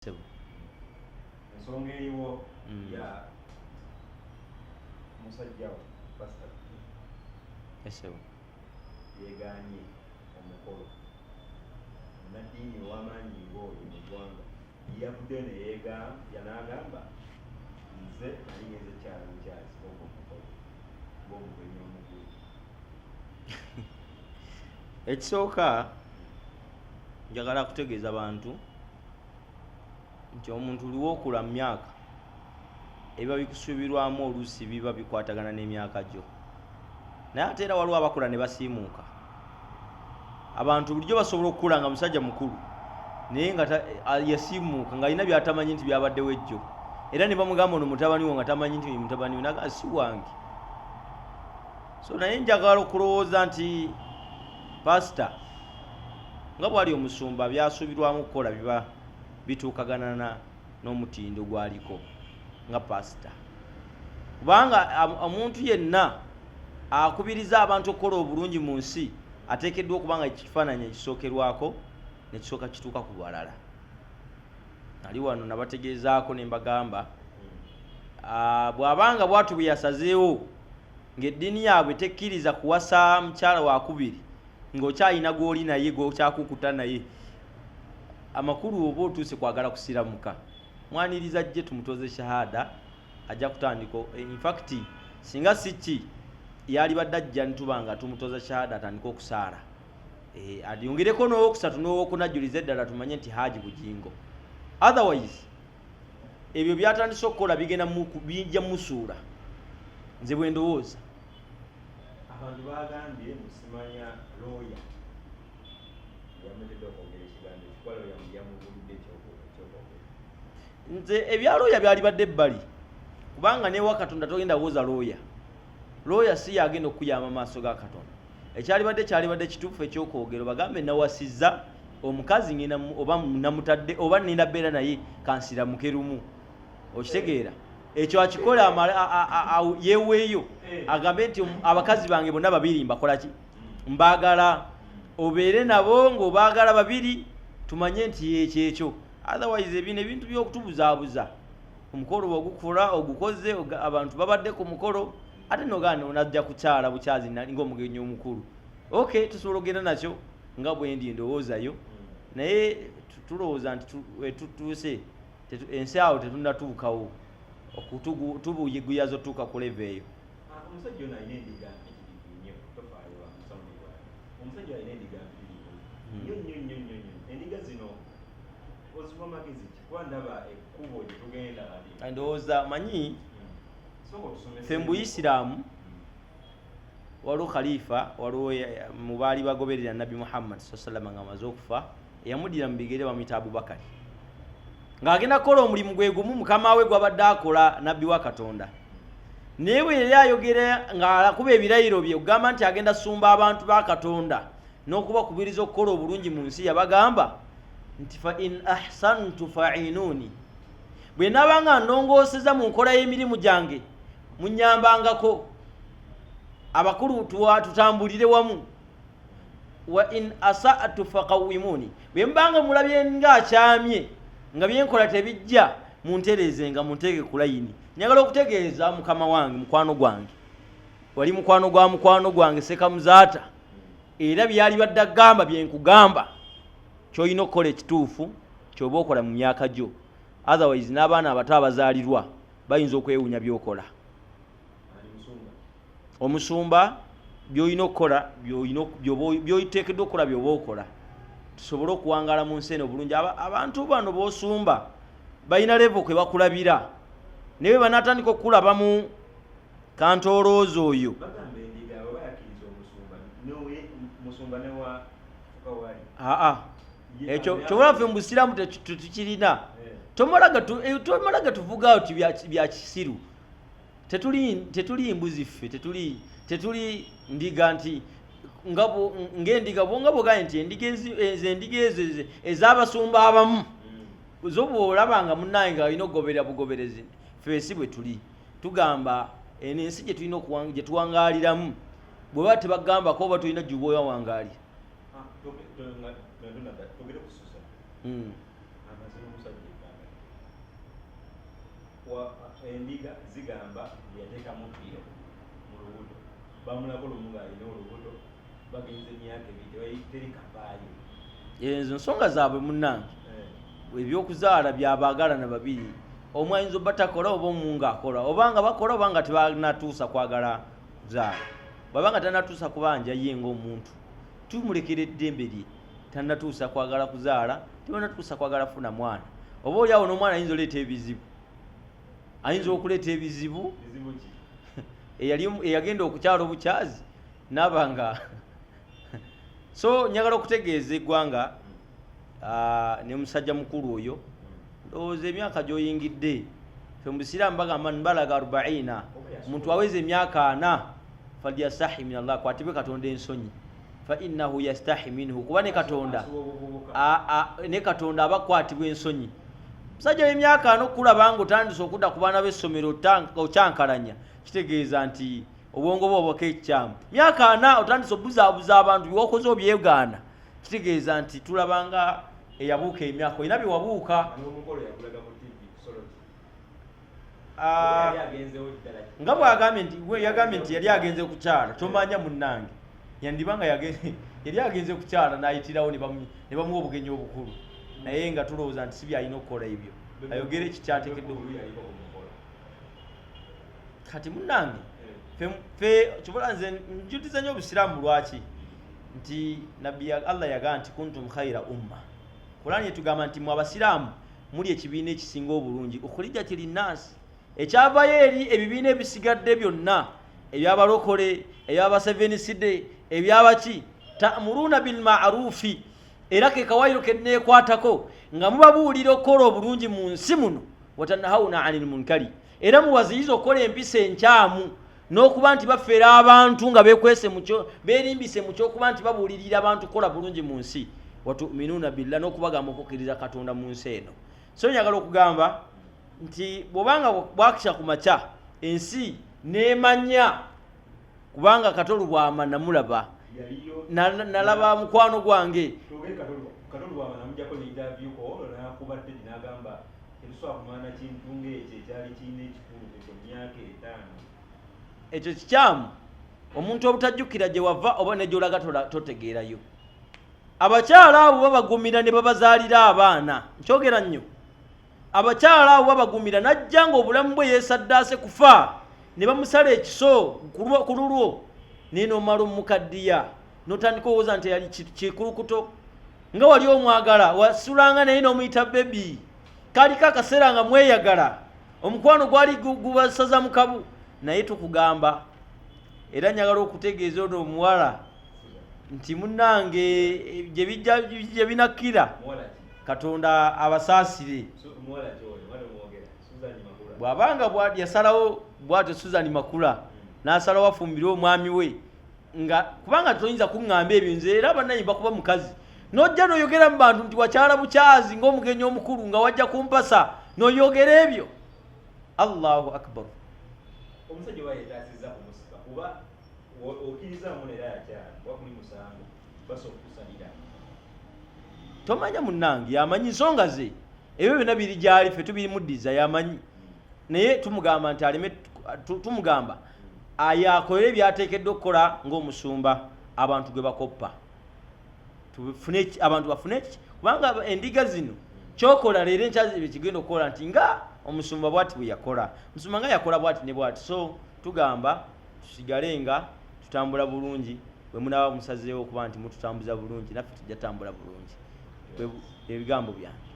Ssebo. Ensonga eriwo ya musajja wo Pastor Ssebo. Yegaanye omukolo. Munnaddiini ow'amaanyi ng'oyo mu ggwanga yavuddeyo ne n'agamba, nze nali ngenze kyala bukyazi ogwo omukolo ng'omugenyi omukulu. Ekisooka, njagala kutegeeza bantu nti omuntu liwookula mu myaka, ebiba bikusuubirwamu oluusi biba bikwatagana n'emyaka gyo, naye ate era waliwo abakula ne basiimuuka. Abantu bulijjo basobola okukula nga musajja mukulu, naye nga yasiimuuka ng'alina by'atamanyi nti byabaddewo ejjo, era ne bamugamba ono mutabani wo nga tamanyi nti mutabani we, naga si wange. So naye njagala okulowooza nti pasita nga bw'ali omusumba, byasuubirwamu okukola biba bituukagana n'omutindo gw'aliko nga pasita, kubanga omuntu yenna akubiriza abantu okukola obulungi mu nsi ateekeddwa okuba nga ekifaananyi ekisookerwako nekisooka kituuka ku balala. Nali wano nabategeezaako ne mbagamba, bw'abanga bw'atyo bwe yasazeewo ng'eddiini yaabwe tekkiriza kuwasa mukyala wakubiri ng'okyalina gw'oli naye gw'okyakukuta naye, amakulu oba otuuse kwagala kusiramuka, mwaniriza jje tumutoze shahada, ajja kutandika. Infact, singa si ki yalibadde ajja nituba nga tumutoza shahada atandike okusaala, alyongereko n'owokusatu n'owokunajjuliza eddala, tumanye nti Haji Bugingo. Otherwise ebyo byatandise okukola bigenda bijja musuula, nze bwe ndowooza. Abantu bagambye musimanya looya yamuletedde okwogera ekigambo ekyo, kuba looya yamubulidde ekyokwogera. Nze ebya looya byalibadde ebbali, kubanga newa Katonda togenda woza looya. Looya si yagenda okukuyamba mu maaso ga Katonda. Ekyalibadde kyalibadde kituufu ekyokwogera, bagambe nawasizza omukazi, ngenda oba namutadde oba nenda beera naye, kansiramuke lumu. Okitegeera? Ekyo akikola yeweeyo agambe nti abakazi bange bonna babiri mbakola ki, mbaagala, obeere nabo ng'obaagala babiri, tumanye nti ekyo ekyo. Otherwise ebino ebintu by'okutubuzaabuza, omukolo bwegukola ogukoze, abantu babadde ku mukolo, ate nogaana onajja kukyala bukyazi ng'omugenyi omukulu. Okay, tusobola okugenda nakyo nga bwendi endowoozayo, naye tulowooza nti wetutuuse ensi awo tetunnatuukawo tubuyiguyaza otuuka ku level eyo. Omusajja ono alina endiga mpitirivu nnyo, tofaayo bamusawundi bwayo. Omusajja alina endiga mpitirivu nnyo nnyo nnyo nnyo nnyo. Endiga zino oziwa magezi ki? Kuba ndaba ekkubo gye tugenda kati. Ndowooza manyi Sooka otusomese. Ffe mu Buyisiraamu waliwo khalifa, waliwo mu baali bagoberera Nabbi Muhammad sa salama nga amaze okufa, eyamuddira mu bigere bamuyita Abubakari, ng'agenda kukola omulimu gwe gumu mukama we gwabadde akola, nabbi wa Katonda. Naye bwe yali ayogera ng'akuba ebirayiro bye okugamba nti agenda sumba abantu ba Katonda n'okubakubiriza okukola obulungi mu nsi, yabagamba nti fa in ahsantu fainuni, bwe naaba nga ndongooseza mu nkola y'emirimu gyange, munyambangako, abakulu tutambulire wamu, wa in asatu faqawimuni, bwe mbanga mulabye ng'akyamye nga byenkola tebijja, muntereeze nga munteeke ku layini. Njagala okutegeeza mukama wange, mukwano gwange, wali mukwano gwa mukwano gwange Sekamuzaata, era byali badde agamba byenkugamba, kyolina okukola ekituufu kyoba okola mu myaka gyo. Otherwise n'abaana abato abazaalirwa bayinza okwewuunya byokola. Ani musumba? Omusumba byolina okukola, byoteekeddwa okukola byoba okola, tusobole okuwangaala mu nsi eno obulungi. Abantu bano b'osumba balina level kwe bakulabira, naye bwe banaatandika okukulaba mu kantoolooza oyo. Bagamba endiga baba yakkiriza omusumba nowe musumba newa fuka wali. Aa, ekyo kyobola ffe mu Busiraamu tetukirina. Tomala gatuvuga oti bya kisiru. Tetuli mbuzi ffe, tetuli ndiga nti ng'endiga nga bwogambye nti endiga ezo endiga ezo ez'abasumba abamu zo bw'olaba nga munnange nga olina okugoberera bugoberezi. Ffe si bwe tuli. Tugamba eno ensi gye tulina gye tuwangaaliramu, bwe baba tebagambako oba tulina gy'oba owangaali. Togere ku Susan. Amaze n'omusajja ebbanga. Endiga zigamba yateekamu bbiro mu lubuto, bamulako lumu ng'alina olubuto, bagenze emyaka ebiri teri kavaayo. Ezo nsonga zaabwe munnange. Ebyokuzaala byabaagalana babiri, omu ayinza obba takola oba omu ng'akola, oba nga bakola oba nga tebanatuusa kwagala kuzaala. Bw'aba nga tanatuusa kubanja ye ng'omuntu, tumulekera eddembe lye. Tanatuusa kwagala kuzaala, tebanatuusa kwagala kufuna mwana. Oba oli awo n'omwana ayinza oleeta ebizibu, ayinza okuleeta ebizibu. Eyagenda okukyala obukyazi naaba nga. So njagala okutegeeza eggwanga ne musajja mukulu oyo, ndowooza emyaka gy'oyingidde, fe mu busiraamu bagamba nbalaga 40, omuntu aweza emyaka 40, falyastahi min Allah, akwatibwe Katonda ensonyi, fa innahu yastahi minhu, kuba ne Katonda ne Katonda aba akwatibwa ensonyi. Musajja w'emyaka 40 okulaba nga otandise okudda ku baana b'essomero okyankalanya, kitegeeza nti obwongo bwo obwako ekikyamu. Myaka 40 otandise obuzaabuza abantu, byewakoze obyegaana, kitegeeza nti tulabanga eyabuuka emyaka, olina bye wabuuka. Nga bwagambye nti yagambye nti yali agenze kukyala, tomanya munnange, yandiba nga yali agenze kukyala n'ayitirawo ne bamuwa obugenyi obukulu, naye nga tulowooza nti si byalina okukola ebyo, ayogere ekikyateekeddwa. Kati munnange fe kyobola nze njutiza nnyo obusiraamu. Lwaki? Nti nabbi Allah yagamba nti kuntum khaira umma. Kurani etugamba nti mwe abasiraamu muli ekibiina ekisinga obulungi, ukhrijat linnasi, ekyavayo eri ebibiina ebisigadde byonna, ebyabalokole, ebyabaseveniside, ebyabaki, ta'muruuna bilmarufi. Era ke kawayiro ke neekwatako, nga mubabuulira okukola obulungi mu nsi muno, watanahawuna anil munkari, era mubaziyiza okukola empisa enkyamu n'okuba nti bafeera abantu nga beekwese beerimbise mu kyokuba nti babuulirira abantu kukola bulungi mu nsi, watuminuuna billah, n'okubagamba okukkiriza Katonda mu nsi eno. So njagala okugamba nti bw'obanga bwakisha ku makya ensi n'emanya, kubanga Kato Lubwama namulaba, nalaba mukwano gwange. Kato Lubwama namujjako ne interview ko nakuba Teddy n'agamba tetusobola kumanya kintu ng'ekyo ekyali kirina ekikulu ekyo myaka 5. Ekyo kikyamu, omuntu obutajjukira gye wava oba ne gy'olaga totegeerayo. Abakyala abo babagumira ne babazaalira abaana. Nkyogera nnyo, abakyala abo babagumira, najja nga obulamu bwe yeesaddaase kufa ne bamusala ekiso ku lulwo, naye n'omala omukaddiya n'otandika owooza nti yali kikulukuto, nga wali omwagala, wasulanga naye n'omuyita bebi, kaliko akaseera nga mweyagala, omukwano gwali gubasaza mu kabu. Naye tukugamba, era njagala okutegeeza ono omuwala nti munnange, gye bijja gye binakkira, Katonda abasaasire. Bw'abanga yasalawo bw'atyo Susan Makula n'asalawo afumbire omwami we, nga kubanga toyinza kuŋŋamba ebyo nze era bannanyi bakuba mukazi, n'ojja n'oyogera mu bantu nti wakyala bukyazi ng'omugenyi omukulu nga wajja kumpasa n'oyogera ebyo. Allahu akbar. Omusajja oba yeetaasizza kumusiba, kuba okkirizaamu neera yakyala kuba kuli musango basobola okukusalira. Tomanya munnange, yamanyi nsonga ze, ebyo byonna biri gyali, ffe tubirimuddiza, yamanyi. Naye tumugamba nti aleme, tumugamba akolere byateekeddwa okukola ng'omusumba abantu gwe bakoppa, abantu bafune, kubanga endiga zino kyokola leero enkya kigenda okukola nti nga omusumba bwati bwe yakola, omusumba nga yakola bwati ne bwati. So tugamba tusigale nga tutambula bulungi. Bwe munaaba musazeewo okuba nti mututambuza bulungi, naffe tujja tutambula bulungi. Ebigambo byange.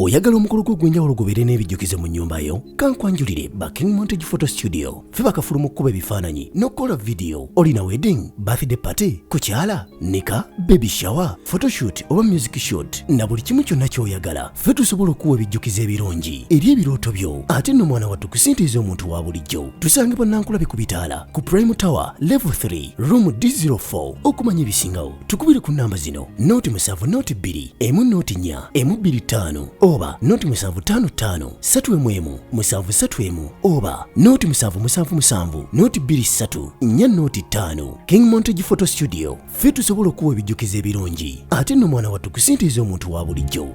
Oyagala omukolo gwo ogw'enjawulo gubeere n'ebijjukizo mu nnyumba yo? Kankwanjulire ba King Montage Photo Studio. Ffe bakafulu mu kkuba ebifaananyi n'okukola vidiyo. Olina wedding, birthday party, kukyala, nika, baby shower, photoshoot oba music shoot, na buli kimu kyonna ky'oyagala, ffe tusobola okuwa ebijjukizo ebirungi eri ebirooto byo. Ate nno mwana wattu, kusintiiza omuntu wa bulijjo. Tusangibwa Nankulabi ku bitaala ku Prime Tower level 3 room D04. Okumanya ebisingawo tukubire ku namba zino: 0 7 0 2 1 0 4 1 2 5 oba 0 7 5 5 3 1 1 7 3 1 oba 0 7 7 7 0 2 3 4 0 5. King Montage Photo Studio, ffe tusobola okuwa ebijjukizo ebirungi. Ate nno mwana wattu, kusintiiza omuntu wa bulijjo.